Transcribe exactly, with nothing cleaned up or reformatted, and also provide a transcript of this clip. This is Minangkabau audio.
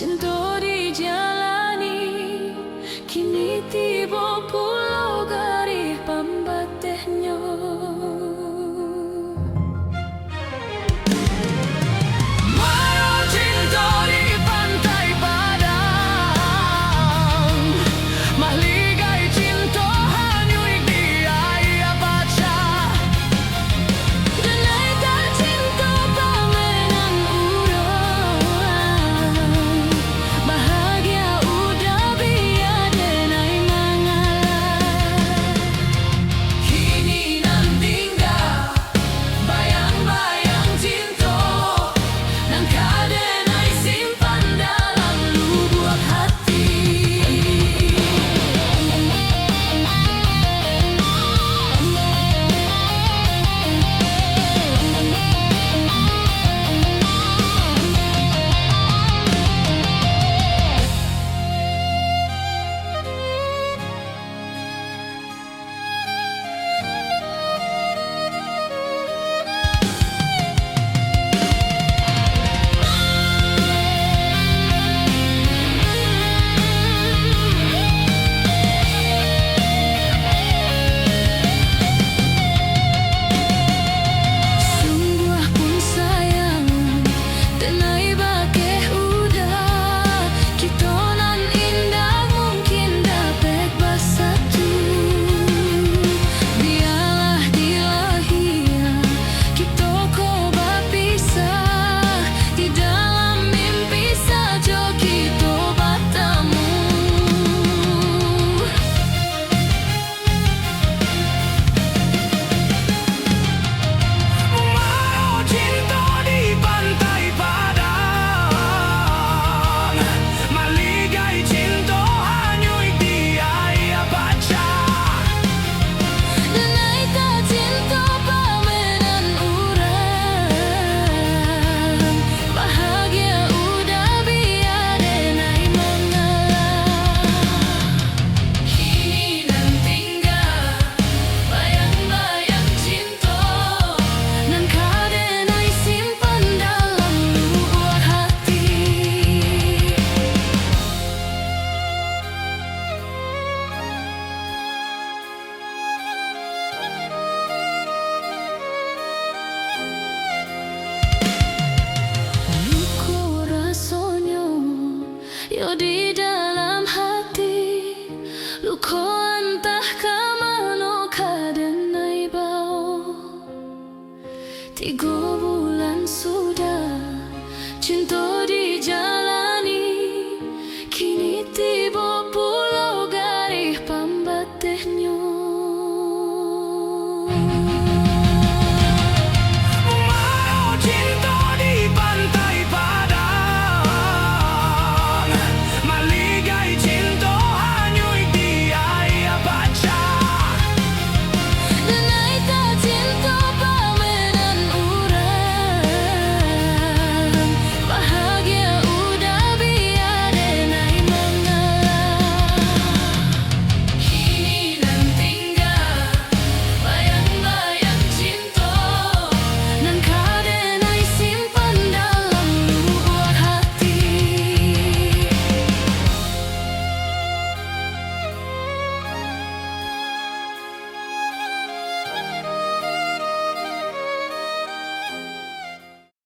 Cinto dijalani, kini tibo pulo garih pambatehnyo. Maro cinto di Pantai Padang, maligai cinto hanyuik di aia pacah. Denai tacinto pamenan urang, bahagia udah bia denai mangalah. Kini nan tingga bayang-bayang cinto, nan ka denai simpan dalam lubuak hati. Sungguah pun sayang, denai bakeh udah, kito nan indak mungkin dapek basatu. Bialah di lahia kito ko bapisah, di dalam mimpi sajo kito batamu. Maro cinto di Pantai Padang, maligai cinto hanyuik di aia pacah. Denai tacinto pamenan urang, bahagia udah bia denai mangalah. Kini nan tingga bayang-bayang cinto, nan ka denai simpan dalam lubuak hati. Luko rasonyo, yo di